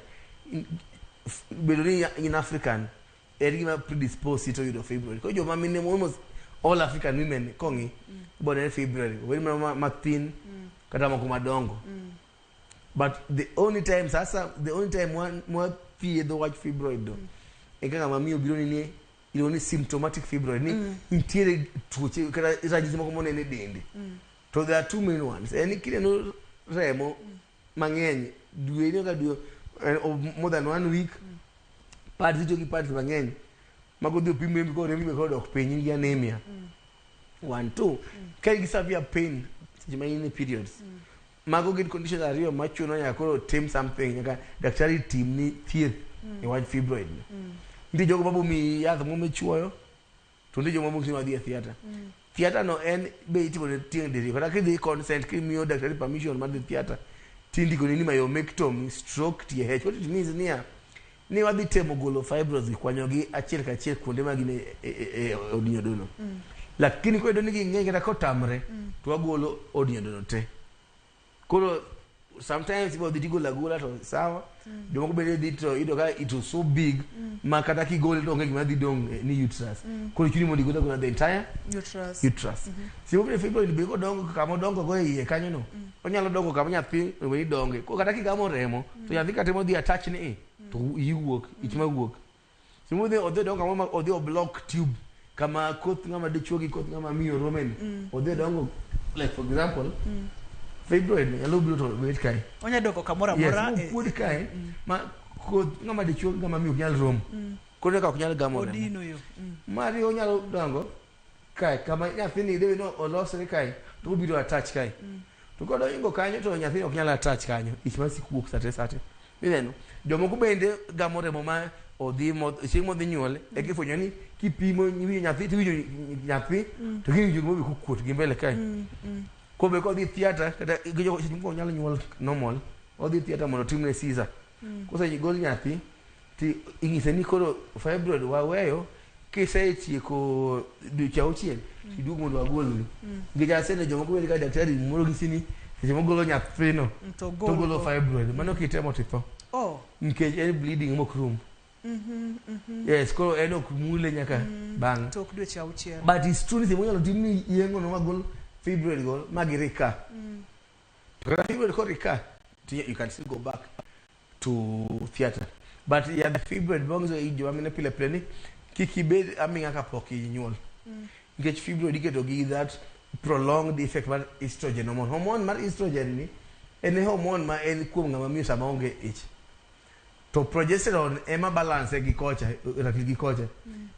bedo ni in African en gima predispose to yudo fibroid. Koro joma mine, almost all African women kong'i ibo nene fibroid obed mana mathin kata moko madongo. But the only time sasa the only time mwathiedho wach fibroid do en ka ng'ama miyo biro ni iluongo ni symptomatic fibroid ni nitiere tuoche kata ranyisi moko moneno e dende. To there are two main ones. En ni kineno remo mang'eny dwe ineno ka dwe of more than one week, pads itiyo gi pads mang'eny mago dhi opim rembi koro rembi be koro dok piny in gi anemia. One two ka in gi severe pain seche ma in e periods. Mago gin conditions ariyo machuno nyaka koro tim something, nyaka daktari timni thieth e wach fibroid ni. Nitie jogo mabo miyi yath moro michuoyo to nitie joma mok ni wadhi e theatre. Theatre no en be itimo ne tieng' diriyo kata kidhi consent kimiyo daktari permission mar dhi theatre tindiko ni myomectomy stroke TH. What it means niya ni wadhi temo golo fibroids gi kwanyogi achiel kachiel kuonde ma gin e od nyodono. Lakini koyudo ni ging'eny kata kotamre to wagolo od nyodono te. Koro Sometimes ibo dhi tigolo agola to sawa. Jomoko bende dhi to iyudo ka it was so big ma kata kigole to onge gima dhi dong' ni uterus. Koro chuni mondo igol agola the entire uterus. Uterus. Seche moko bende fibroid be kodongo kama odongo go e iye kanyo no, onyalo dongo kama nyathi onego ni donge. Koro kata kigamo remo, to nyathi kata modhi attach ni i, to iyi wuok, ich ma wuok. Seche moko odhi odongo kamoro ma odhi o block tube kama koth ng'ama dichuo gi koth ng'ama miyo rome ni. Odhi odongo, like for example, fibroid nyalo biro to bet kae. Onya dongo kamoro Yes, amora. mokuod kae ma koth ng'ama dichuo gi ng'ama miyo ok nyal romo. Koro eka ok nyal gamo remo. Odino yo. Mariyo onyalo dongo kae kama nyathini debe no olosre kae to obiro attach kae. To kodongo kanyo to nyathini ok nyal attach kanyo. Ich masik wuok sate sate. Ineno? Jomoko bende gamo remo ma odhi chieng' modhi nyuole eka ifwenyo ni kipimo iwinjo nyathi to iwinjo nyathi to kiwinjo gima obi kokuot gi mbele kae. Koro be kodhi theatre kata seche moko onyalo nyuol normal, odhi theatre mondo otimne caesar. Kosegol nyathi ti inyise ni koro fibroid waweyo kisetieko dweche auchiel iduog mondo wagolni. Nikech aseneno jomoko bende ka daktari moro nyisi ni seche mogolo nyathino To to ogolo fibroid mano kitemo titho Oh. nikech en bleeding mok rum. Yes, koro en ok mule nyaka bang'e. Tok dweche auchiel. But it's true ni seche moko inyalo timni yeng'o no magol fibroid go ma girika. To kata fibroid korika, to you can still go back to theatre. But yadh fibroid bonzo joma mine pile pile ni kik ibed aming'a kapok inyuol. Nikech fibroid iketo gi that prolonged effect mar estrogen hormone. Hormone mar estrogen ni en e hormone ma en kuom ng'ama miyo sama onge ich. To progesterone ema balance gi kocha, ratil gi kocha.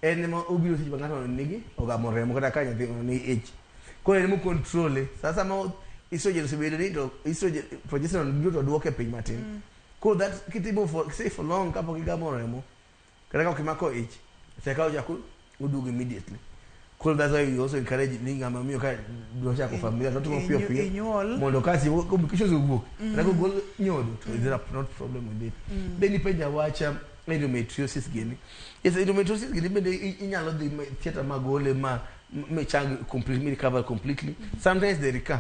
En ema obiro seche ma ng'ato nigi ogamo remo kata ka nyathi ni ich. Koro en ema o-control. Sasa ma estrogen osebedo ni to estrogen progesterone biro to duoke piny matin. Koro that kitimo for say for long kapok igamo remo kata ka ok imako ich, seka ochako oduogo immediately. Koro that's why we also encourage ni ng'ama miyo ka dwa chako familia to timo piyo piyo Inyuol. mondo ka seche moko complications owuok kata kogol nyodo to there are not problem with it. Then ipenja wacha endometriosis gini. Yes, endometriosis gini bende inyalo dhi theatre magole ma michang completely, mi recover completely. Sometimes they recur.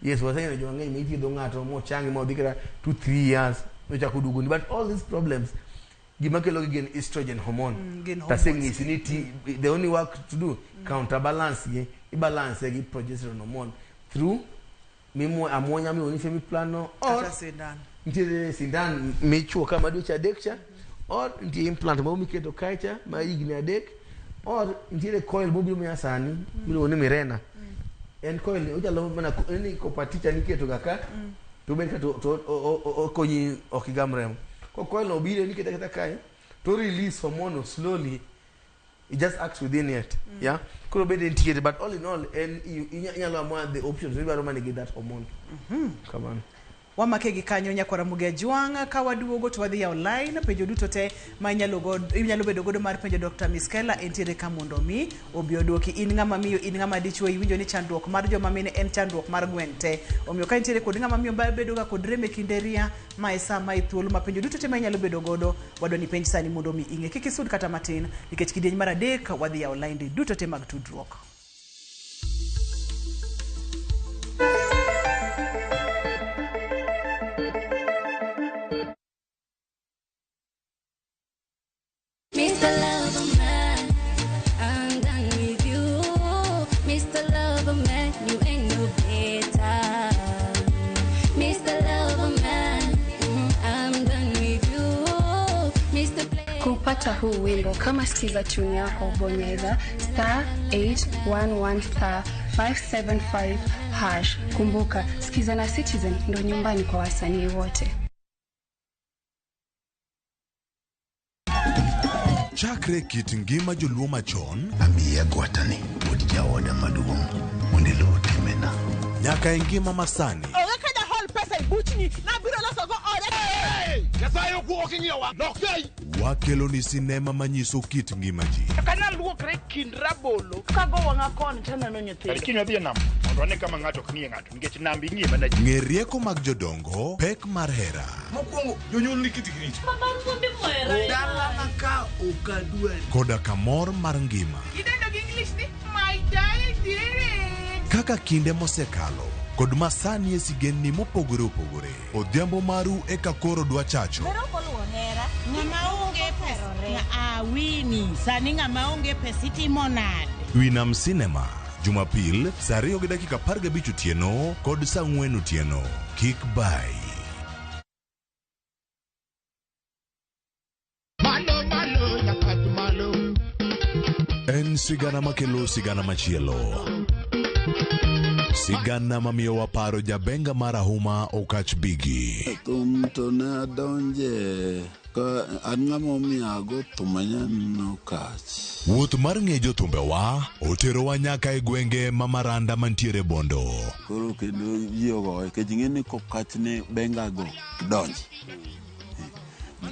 Yes, waseneno joma ng'eny ma ithiedho ng'ato mochangi ma odhi kata 2 3 years nochako oduogoni. But all these problems gima kelo gi gin estrogen hormone. Gin hormones. Taseng'isi ni ti, the only work to do counterbalance gi ibalance gi progesterone hormone through mimwo amuonya miluongo ni femiplan no or Kata sindan. Nitiere sindan michuo ka ma dweche adek cha, or nitie implant moro miketo kae cha ma higni 3, or nitiere coil mobiro manya sani miluongo ni Mirena. En coil ni ochalo mana en ni copper cha niketo ga ka to obet ka to okonyi ok igam remo. Ko coil no obiro nikete aketa kae to release hormone slowly, it just acts within it. Yeah, koro bende nitiere, but all in all en inyalo amua the options midwaro manigi that hormone kamano. Wamake gi kanyo nyakwara Muge Ajwang', ka waduogo to wadhi yawo line penjo duto te ma inyalo bedo godo mar penjo Dr. Miskela entiere ka mondo mi obi oduoki. In ng'ama miyo, in ng'ama dichuo, iwinjo ni chandruok mar joma mine en chandruok mar gweng' te. Omiyo ka intiere kod ng'ama miyo ma bedo ga kod rem e kinde ria, ma e sa ma e thuolo ma penjo duto te ma inyalo bedo godo, wadwa ni penj sani mondo mi ing'e. Kik isud kata matin, nikech kidieny mar adek wadhi yawo line duto te mag tudruok. Mr. Loverman, I'm done with you. Mr. Loverman, you ain't no better. Mr. Loverman, I'm done with you. Mr. Play. Kupata huu wimbo kama sikiza tune yako, bonyeza star 811 star 575 hash. Kumbuka, sikiza na Citizen ndo nyumbani kwa wasanii wote. Chakre kit ngima joluo machon, amiye agwatani wuod jaoda maduong' mondo iluw timena, nyaka e ngima masani. Onge ka jahol pesa e buchni, nabiro loso go ode. Nyasaye ok ing'iyowa, lok sei. Wakelo ni sinema manyiso kit ngima ji. Ok anyal luokre kind rabolo kago wang'a koni taneno nyithindo. Kar kiny wadhi e nam mondo wane kama ng'ato ok ng'iye ng'ato nikech nam ing'iye mana ji. Ng'e rieko mag jodongo, pek mar hera. Mokwongo jonyuol ni kitgi richo. Dalana ka ok adwari. Koda kamor mar ngima. Idendo gi English ni my darling dearest. Kaka kinde mosekalo, kod masani e sigendni mopogore opogore. Odhiambo maru eka koro dwa chacho. Ng'ama onge pesa awini sani ng'ama onge pesa itimo nade? Winam Cinema, Jumapil saa 2:15 otieno kod saa 4 otieno. Kik bai. Malo malo nyakat malo. En sigana makelo sigana machielo. Sigana mamiyo waparo jabenga marahuma Okach Bigi. Thum to ne adonje ka an ng'ama omiyo ago thum manyien Okach. Wuoth mar ng'e jothumbewa oterowa nyaka e gwenge ma Maranda mantiere Bondo. Koro kendo ji ogoye nikech ing'e ni kokach ne benga go donj.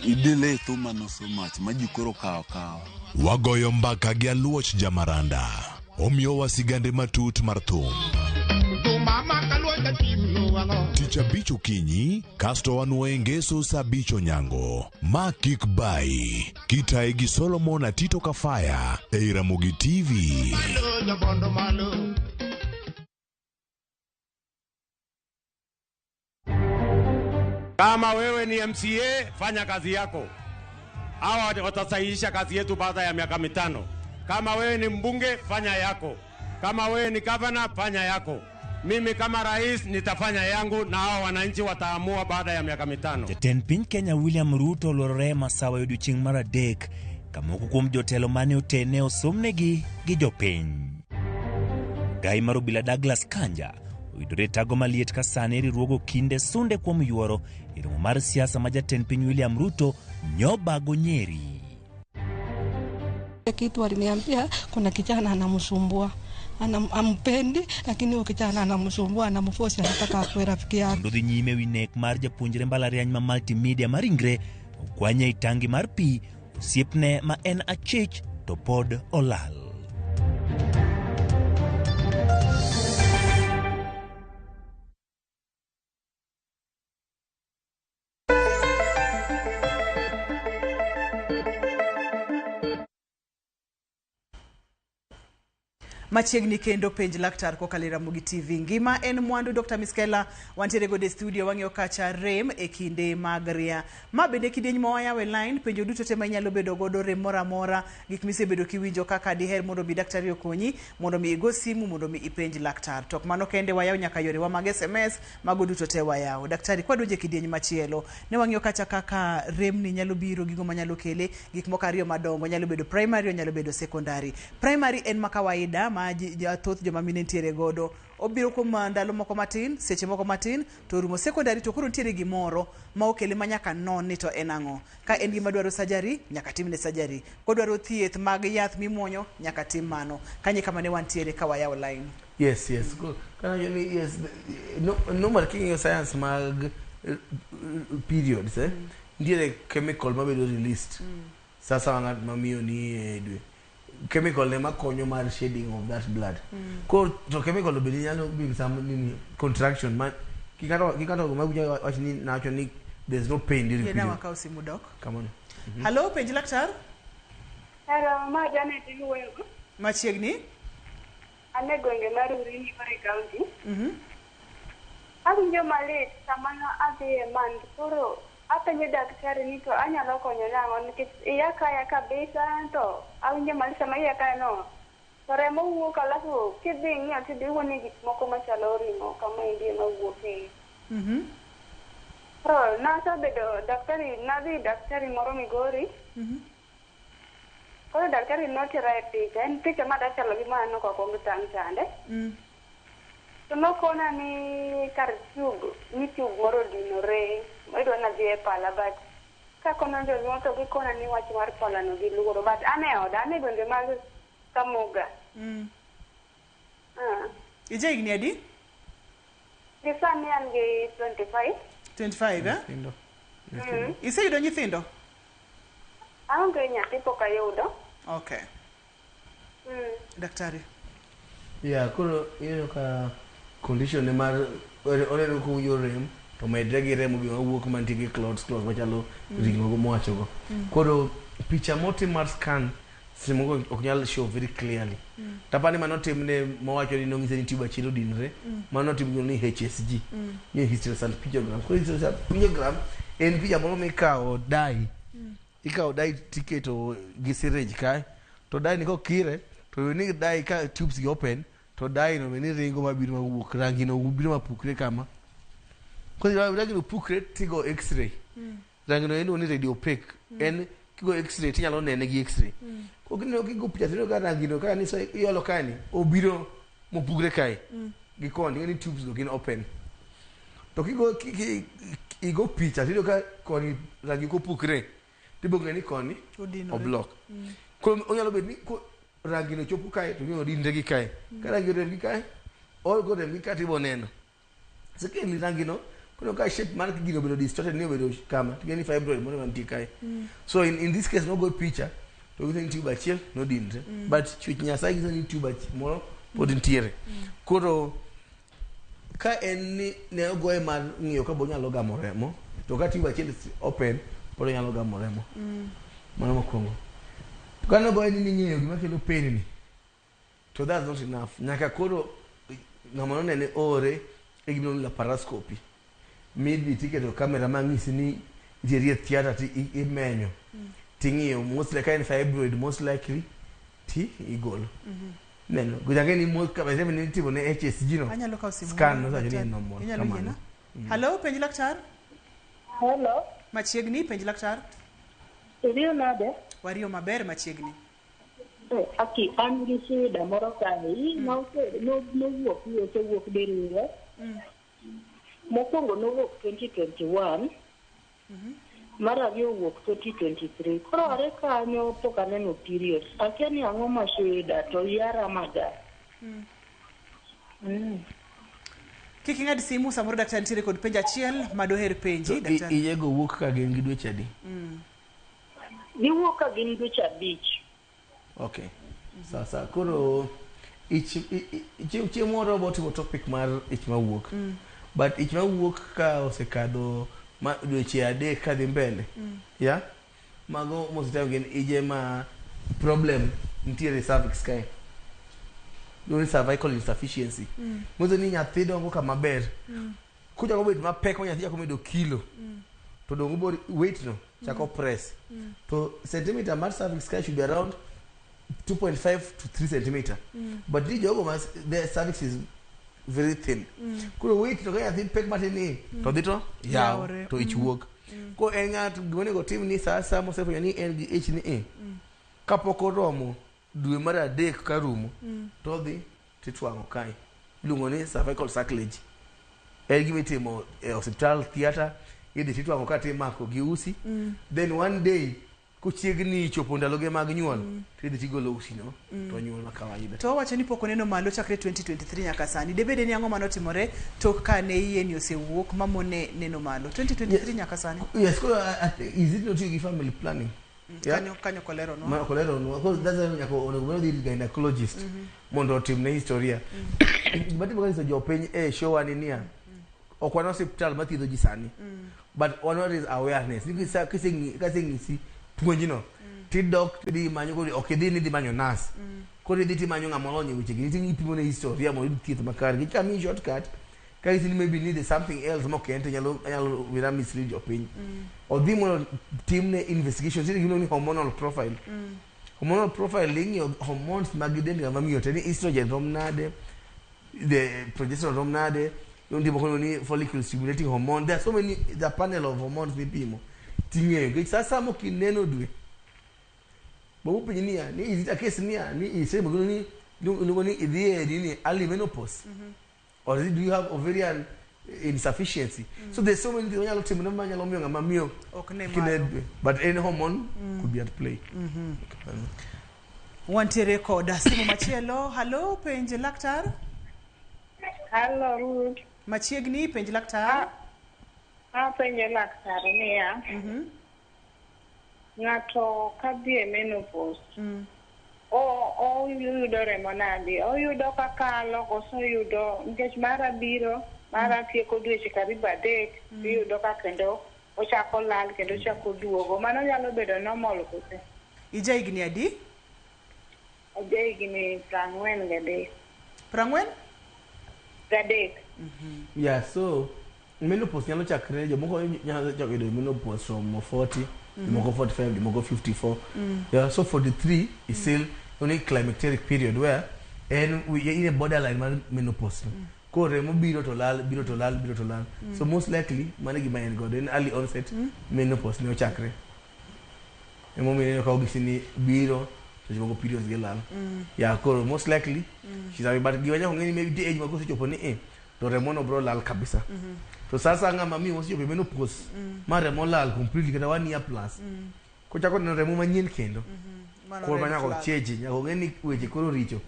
Idelay thuma no so much ma ji koro kawo kawa. Wagoyo mbaka gi Aluoch Jamaranda. Omiyowa sigande matut mar thum. Tich abich okinyi, kasto wanuoye ngeso saa 5 onyango. Ma kik bai. Kitaye gi Solomon Atito Kafaya ei Ramogi TV. Kama wewe ni MCA, fanya kazi yako. Hawa watasahihisha kazi yetu baada ya miaka 5. Kama wewe ni mbunge, fanya yako. Kama wewe ni governor, fanya yako. Mimi kama rais nitafanya yangu na hao wananchi wataamua baada ya miaka 5. Jatend piny Kenya William Ruto oluorore e masawa e odiochieng' mar adek ka moko kuom jotelo mane otene osomnegi gi jopiny. Gai mar obila Douglas Kanja oyudore e tago maliet ka sani riwruogo kinde sunde kuom yuoro e romo mar siasa ma jatend piny William Ruto nyobago Nyeri. Kitu aliniambia kuna kijana anamsumbua, ampendi, lakini huyo kijana anamsumbua, anamforce, anataka akuwe rafiki yake. Kendo dhi nyime wi nek mar japuonjre mbalariany ma multimedia mar Ingre okwanye e tangi mar pi osiepne ma en achich to pod olal. Machiegni kendo penj laktar kokalo e Ramogi TV. Ngima en mwandu. Dr. Miskela wantiere godo e studio, wang'iyo kacha rem e kinde mag ria. Ma bende kidieny ma wayawo e line, penjo duto te ma inyalo bedo godo, rem moro amora, gik misebedo kiwinjo kaka diher mondo mi daktari okonyi, mondo mi igo simu, mondo mi ipenj laktar. To ok mano kende, wayawo nyaka yorewa mag SMS, mago duto te wayawo. Daktari, kwadonjo e kidieny machielo, ne wang'iyo kacha kaka rem ni nyalo biro, gigo manyalo kele, gik moko ariyo madongo, nyalo bedo primary, nyalo bedo secondary. Primary en ma kawaida ma thoth joma mine nitiere godo, obiro kuom ndalo moko matin, seche moko matin to orumo. Secondary to koro nitiere gimoro ma okele ma nyaka non ni to en ang'o. Ka en gima dwaro surgery, nyaka timne surgery. Kodwaro thieth mag yath mimuonyo, nyaka tim mano. Kanye kama ne wantiere ka wayawo line. Yes. Kana yes, no, normal king'iyo science mag periods, nitiere chemical mabedo released. Sasa ng'at mamiyo ni e dwe. Chemical ne makonyo mar shedding of that blood. Koro to chemical bende nyalo bring some nini contraction ma kikato ma wach ni nawacho ni there's no pain during Yena period. wakaw simu dok. Come on. Hello, penj laktar. Hello, ma Janet iwuoyo. Machiegni. An e gwenge mar Urini Migori County. Awinjo malit sama adhi e month, koro apenjo daktari ni to anyalo konyo nang'o nikech iya kaya kabisa, to awinjo malit sama iya kaya no. To remo wuok, alafu kidhi ing'iyo tidhi yudo ni gik moko machalo ring'o kama endi ema wuok e iye. Koro nasebedo daktari, nadhi daktari moro Migori. Koro daktari notera e picha, en picha madachalo gi maneno kokwong tang' chande. To nokona ni kar tube, ni tube moro odinore, idwa nadhi e pala, but kakono jonyuol to gikona ni wach mar pala no giluoro, but an e oda, an e gwenge mag Kamuga. Ah. Ija higni adi? Gi sani an gi 25. 25, eh? Iseyudo nyithindo? Aonge nyathi, pok ayudo. Okay. Daktari. Yeah, koro ineno ka condition ne mar oneno kowinjo rem to medre gi remo be mawuok mantie gi clots machalo ring'o go mowachogo. Koro picha motim mar scan Seche moko ok nyal show very clearly. Tapani mano timne mowacho ni nong'ise ni tube achiel odinre. Mano notim ni HSG. Ni hysterosalpingogram. Koro hysterosalpingogram en picha moro mikawo dye. Ikawo dye tiketo gi syringe kae. To dye ni kokire to ni dye ka tubes gi open to dye no bende ringo mabiro mawuok rangi no biro mapukre kama. Koro rangi no pukre tigo x-ray. Rangi no iluongo ni radio opaque. En kigo x-ray tinyalo nene gi x-ray. Koro kineno kigo picha tineno ka rangi no ka ni so iolo kae ni obiro mopukre kae. Gi koni ing'e ni tubes go gin open. To kigo igo picha tiyudo ka koni rangi ok opukre tibo ng'e ni koni Odinore. oblock. Koro onyalo bet ni rangi no chopo kae to odinre gi kae. Ka rangi orem gi kae, orem gi kae tibo neno. Secondly, rangi no koro ka shape mar gino obedo distorted ni obedo kama ting'e ni fibroid moro mantie kae. So in this case nogo picha to giso ni tube achiel nodinre. But chwech Nyasaye giso ni tube moro pod nitiere. Koro ka en ni ne ogoye mar ng'iyo ka bo onyalo gamo remo to ka tube achiel open pod onyalo gamo remo. Mano mokwongo. To ka nogoye ni ng'iyo gima kelo pain ni to that's not enough. Nyaka koro ng'ama nonene ore e gimiluongo ni laparoscopy. Midhi tiketo kamera mang'isi ni nitiere e theatre ti imenyo. Ting'iyo most like ka en fibroid most likely ti igolo. Neno. Nyaka ni mo kama sema ni timo ne HSG no. Anyalo kawo simu. Scan no sacho ni en normal. Inyalo Kamano. yiena? Hello, penj laktar. Hello. Machiegni, penj laktar. Iriyo nade? Wariyo maber machiegni. Aki, an gi shida moro kae. Ii nowuok osewuok diriyo. Mokwongo nowuok 2021. Mar ariyo owuok 2023. Koro are kanyo pok aneno period. Akia ni ang'o ma shida to yara maga. Kik ing'ad simu samoro daktari nitiere kod penjo achiel ma doher penji daktari. Iyego wuok ka gin gi dweche adi? Giwuok ka gin dweche 5. Okay. Sasa koro ich chieng' moro wabotimo topic mar ich mawuok. But ich mawuok ka osekadho ma dweche 3 kadhi mbele. Yeah? Mago most time gin ije ma problem nitiere cervix kae. Iluongo ni cervical insufficiency. Manyiso ni nyathi dongo kama ber. Kochako bet mapek ma nyathi chako medo kilo. To dongo bor weight no chako press. To centimeter mar cervix kae should be around 2.5 to 3 centimeter. But ni jogo ma their cervix is very thin. Koro weight to ka nyathi pek matin ni to dhi to yaw to ich wuok. Ko en ng'at gima onego otim ni sa asaya mosefwenyo ni en gi ich ni e kapok oromo dwe mar 3 ka rumo to odhi titwang'o kae. Iluongo ni cervical sacrilege. En gima itimo e osiptal theatre idhi titwang'o ka timako gi usi. Then one day kochiegni chopo ndaloge mag nyuol tidhi tigolo usi no to nyuol ma kawaida. To owacho ni pok oneno malo chakre 2023 nyaka sani. Debede ni ang'o manotimore tok ka ne iye ni osewuok mamone neno malo 2023 nyaka sani. Yes, koro is it not gi family planning? Yeah? Kanyo kolero no. Ma kolero no. Koro that's why nyaka onego bed ni gynecologist mondo otimne historia. Gima timore kanyiso jopiny e show wa ni niya ok wan osiptal mathiedho ji sani. But one what is awareness. Nikech sa kiseng'isi puonjno tidok tidhi imanyo koro ok idhi ni idhi manyo nurse. Koro idhi timanyo ng'ama olony e wechegi nitie ipimo ne historia mondo iyud thieth makare. Nikech kamiyi shortcut ka nyisi ni maybe need something else mok en to nyalo wira mislead jopiny. Odhi mondo timne investigation nitie gimiluongo ni hormonal profile. Hormonal profile ing'iyo hormones mag dend ng'ama miyo te ni estrogen rom nade, the progesterone rom nade, nitie moko miluongo ni follicle stimulating hormone. There are so many, the panel of hormones mipimo ting'eyo. Nikech sa asaya mok ineno dwe, bobo penji niya, ni is it a case niya, ni isetimo gino ni iluongo ni idhi e nini early menopause. Or is it, do you have ovarian insufficiency? So there's so many things manyalo timore manyalo miyo ng'ama miyo Ok ne kik ne malo. dwe. But any hormone could be at play. Wantiere kod simu machielo. Hello, penj laktar. Hello, Ruth. Machiegni, penj laktar. Apenjo laktar niya, ng'ato kadhi e menopause, oyudo remo nade? Oyudo kakalo koso oyudo nikech mara biro, mara tieko dweche karibu 3, iyudo ka kendo ochako lal kendo ochako duogo. Mano nyalo bedo normal kose? Ija higni adi? Aja higni 43. 40? 30. Yeah, so menopause nyalo chakre jomoko nyalo chako yudo menopause from 40, jomoko 45, jomoko 54. Yeah, so 43 is still only climacteric period where en in a borderline mar menopause. Koro remo biro to lal, biro to lal, biro to lal. So most likely mano e gima en godo, en early onset menopause ne ochakre. Emomiyo ineno ka ogisi ni biro to jomoko periods gi lal. Yeah, koro most likely she's having, but gima nyaka ong'e ni maybe age ma kosechopo ni to remo no bro lal kabisa. To sasa ng'ama miyo mosechopo e menopause ma remo lal completely kata one year plus. Kochako neno remo manyien kendo. Mano Koro red nyaka flag. ocheji, nyaka ong'e ni weche koro richo.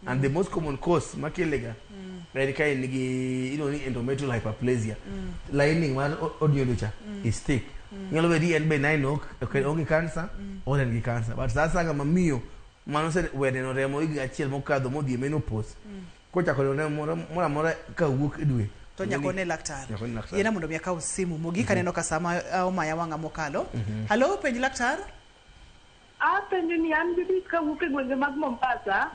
And the most common cause makele ga en ka in gi iluongo ni endometrial hyperplasia. Lining mar od nyodo cha is thick. Nyalo bedo ni en benign, ok onge cancer or en gi cancer. But sasa ng'ama miyo mano osewe neno remo higa achiel mokadho modhi e menopause. Kochako neno remo moro amora kawuok e dwe. To nyaka one laktar. Nyaka one laktar. Yiena mondo mi akaw simu mogik aneno ka sama omaya wang'a mokalo. Halo, penj laktar. Apenjo ni an Judith kawuok e gwenge mag Mombasa.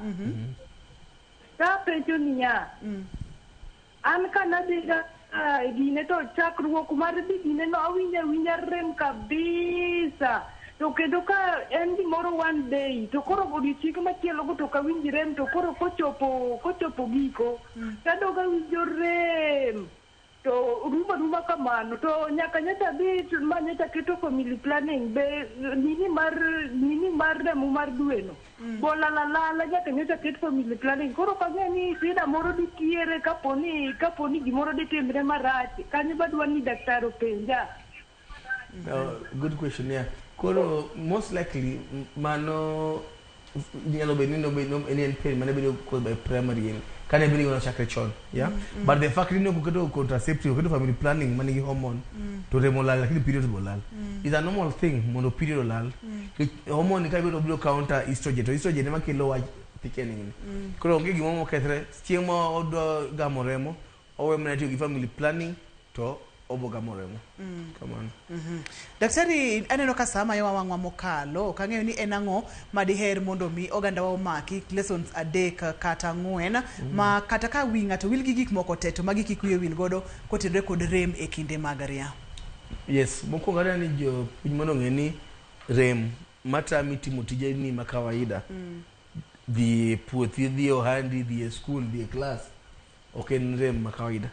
Tapenjo niya, an kanadhiga e gine to chakruok mar dhi gine no awinjo awinja rem kabisa. To kendo ka en gimoro one day to koro odiochienge machielo go to ok awinj rem, to koro kochopo giko tadog awinjo rem to rumo aruma kamano, to nyaka nyocha dhi ma nyocha keto family planning be nini mar remo mar dwe no bolal alala nyaka nyocha ket family planning. Koro ok ang'e ni shida moro nitiere kaponi gimoro ditimre marach kanyo badwa ni daktari openja. Good question, yeah. Koro most likely mano nyalo bedo ni nobe- ni en pain mane bedo caused by primary en kane bedo ni chakre chon, yeah. But the fact ni ok oketo contraceptive, oketo family planning manigi hormone to remo lal lakini periods bo lal is a normal thing mondo period olal. Nikech hormone ka biro biro counter estrogen, to estrogen ema kelo wach thickening ni. Koro onge gimoro mokethre chieng' ma odwa gamo remo, owe mana tiyo gi family planning to obo gamo remo kamano. Daktari, aneno ka sama mayowa wang'wa mokalo, ok ang'eyo ni en ang'o ma diher mondo mi ogandawa omaki lessons 3 kata 4 ma kata ka wi ng'ato wil gi gik moko te to magi kik wiye wil godo kotenore kod rem e kinde mag ria. Yes, mokwongo adwa ni jopiny mondo ong'e ni rem matami timo tijeni ma kawaida, dhi e puothi, dhi e ohandi, dhi e skul, dhi e klas, ok en rem ma kawaida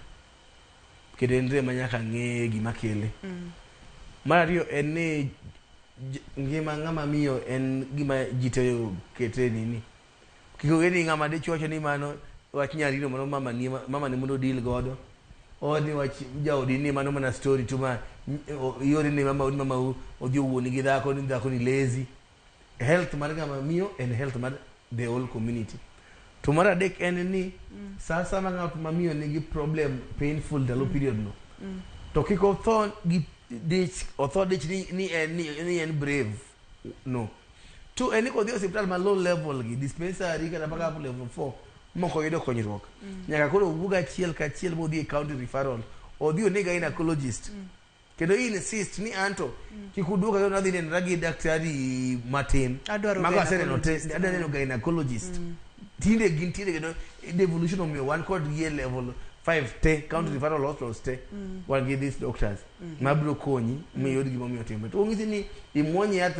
kendo en rem ma nyaka ng'e gima kele. Mar ariyo en ni ngima ng'ama miyo en gima ji te kete nini, kik ong'e ni ng'ama dichuo wacho ni mano wach nyarino, mano mama ni, mama ni mondo deal godo, or ni wach jaodi ni mano mana story tu ma iore ni mama mama odhi owuoni gi dhako ni dhako ni lazy. Health mar ng'ama miyo en health mar the whole community. To mar adek en ni sa ma ng'at ma miyo nigi problem painful ndalo period no, to kik otho gi dich, otho dich ni en brave no to en ni kodhi e osiptal ma low level gi dispensary kata mpaka level 4 mok oyudo konyruok, nyaka koro owuog achiel kachiel modhi e county referral, odhi one gynecologist kendo insist ni anto kik uduoka kendo adhi nenora gi daktari matin. Adwaro Mago aseneno te. gynecologist. Adwa neno gynecologist. Tinde gintiere kendo devolution omiyo wan kod gi e level 5 te, county referral hospitals te. Wan gi these doctors mabiro konyi miyud gimomiyo timre to ong'isi ni imuony yath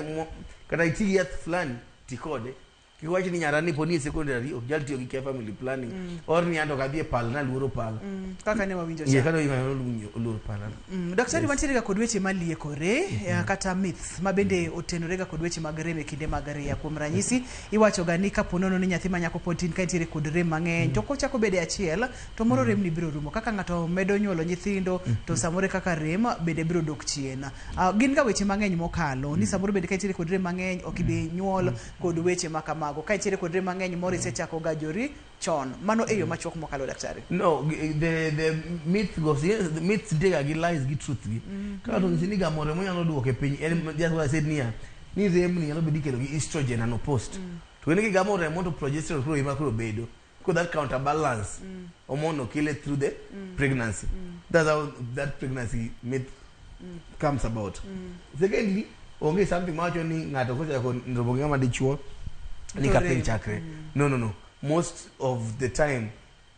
kata iti gi yath fulani ti kode. Kik wach ni nyara ni pod ni e secondary ok nyal tiyo gi care family planning or ni anto ok adhi e pala naluoro pala. Kaka ne wawinjo Ye cha. kata oluoro pala. Daktari, Yes. wantiere ga kod weche maliekore kata myths ma bende otenore ga kod weche mag rem e kinde mag ria. Kuom ranyisi, iwacho ga ni kapo nono ni nyathi ma nyako pod tin ka nitiere kod rem mang'eny to kochako bedo e achiel to moro rem ni biro rumo. Kaka ng'ato medo nyuolo nyithindo to samoro kaka rem bende biro dok chien. Gin ga weche mang'eny mokalo ni samoro bende ka nitiere kod rem mang'eny ok ibi nyuol kod weche ma kamago. Ka nitiere kod rem mang'eny moro isechako gajori chon. Mano e yo machuok mokalo, daktari. No, the myth goes, yes, the myths nitie ga gi lies gi truth gi. Ka ng'ato onyisi ni gamo remo nyalo duoke piny, en just what I said niya, ni rem ni nyalo bedo ikelo gi estrogen and opposed. To en kigamo remo to progesterone koro ema koro bedo. Because that counterbalance hormone kele through the pregnancy. That's how that pregnancy myth comes about. Secondly, onge something mawacho ni ng'ato kochako romo gi ng'ama dichuo Ni To ka pain rem. Chakre. No, no, no. Most of the time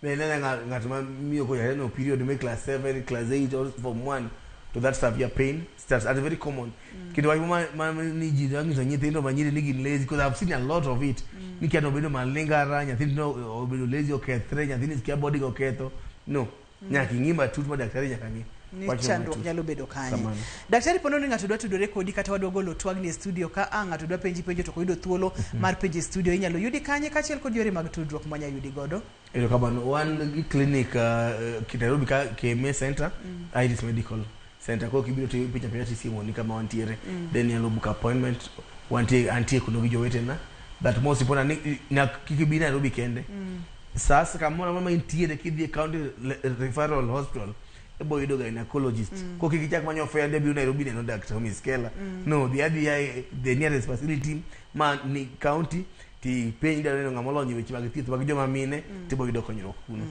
nenena ng'at ma miyo kochakre no period me class 7, class 8 or form 1 to that severe pain starts at very common. Kendo wach ma ni ji nyiso nyithindo ma nyiri ni gin lazy, because I've seen a lot of it. Ni kia obedo malingara, nyathini no obedo lazy, okethre nyathini, kia body go oketho. No. Nyaka ing'i matut ma daktari nyaka ng'i. Ni Wachno chandruok matut. nyalo bedo kanye. Kamano. Daktari, pono ni ng'ato dwa tudore kodi kata wadwa golo twagni e studio ka a ng'ato dwa penji penjo to ok oyudo thuolo mar penjo e studio, inyalo yudi kanye kaachiel kod yore mag tudruok mwanya yudi godo? Erokamano. Wan gi clinic Nairobi ka KMA Center, Iris Medical Center. Koro kibiro to ipenjo apenja tisiemoni kama wantiere. Then inyalo book appointment. Wantie, antie kuno gi jowetena. But most important ni nyaka kik ibi Nairobi kende. Sasa kamoro amora ma intiere, kidhi e county referral hospital ibo yudo gynecologist. Koro kik ichak manyo fare ni abiro Nairobi neno Dr. Miskela. No, dhi adhiya e the nearest facility ma ni county tipenj idwa neno ng'ama olony e weche mag thieth mag joma mine tibo yudo konyruok kuno.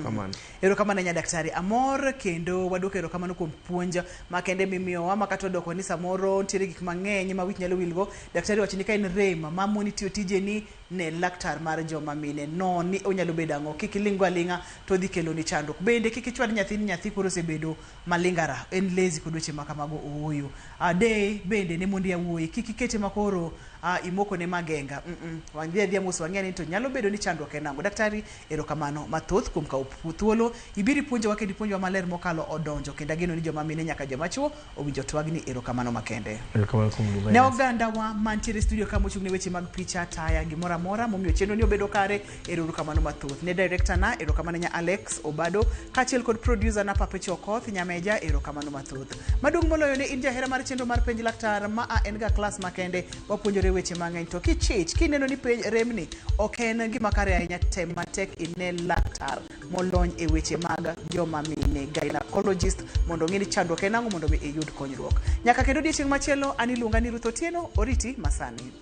Kamano. Erokamano nya daktari, amor kendo waduoko erokamano kuom puonj makende mimiyowa ma kata odoko ni samoro nitiere gik mang'eny ma wich nyalo wilgo. Daktari wacho ni ka en rem mamoni tiyo tijeni, ne laktar mar joma mine no ni onyalo bedo ang'o, kik iling' go aling'a to odhi keloni chandruok. Bende kik ichwad nyathi ni nyathi koro osebedo malingara, en lazy kod weche ma kamago, ooyo. Ade bende ne mond yawuoyi kik ikete makoro imoko ne magenga. Wadhi adhiya mos wang'e ni to nyalo bedo ni chandruok en ang'o. Daktari, erokamano mathoth kuom kawo thuolo ibiro ipuonjowa kendo ipuonjowa maler mokalo odonjo, kendo ageno ni joma mine nyaka joma chuo owinjo twagni. Erokamano makende. Erokamano kuom luonga. Ne oganda wa mantiere e studio ka mochung' ne weche mag picha, taya, gimoro amora momiyo chenro ni obedo kare, erokamano mathoth. Ne director na, erokamano nya Alex Obado, kaachiel kod producer na Papecho Okoth Nyameja, erokamano mathoth. Maduong' moloyo ne in jahera mar chenro mar Penj Laktar, ma a en ga klas makende, wapuonjore weche mang'eny. To kichich, kineno ni penj remni ok en gima kare ahinya, tem matek ine laktar molony e weche mag joma mine, gynecologist, mondo ong'e ni chandruok en ang'o mondo mi iyud konyruok. Nyaka kendo odiechieng' machielo, an iluonga ni Ruth Otieno, oriti masani.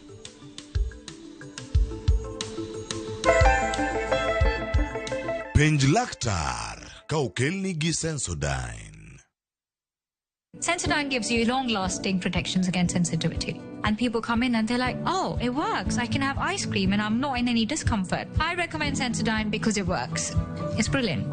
Penj laktar ka okelni gi Sensodyne. Sensodyne gives you long lasting protections against sensitivity. And people come in and they're like, oh, it works. I can have ice cream and I'm not in any discomfort. I recommend Sensodyne because it works. It's brilliant.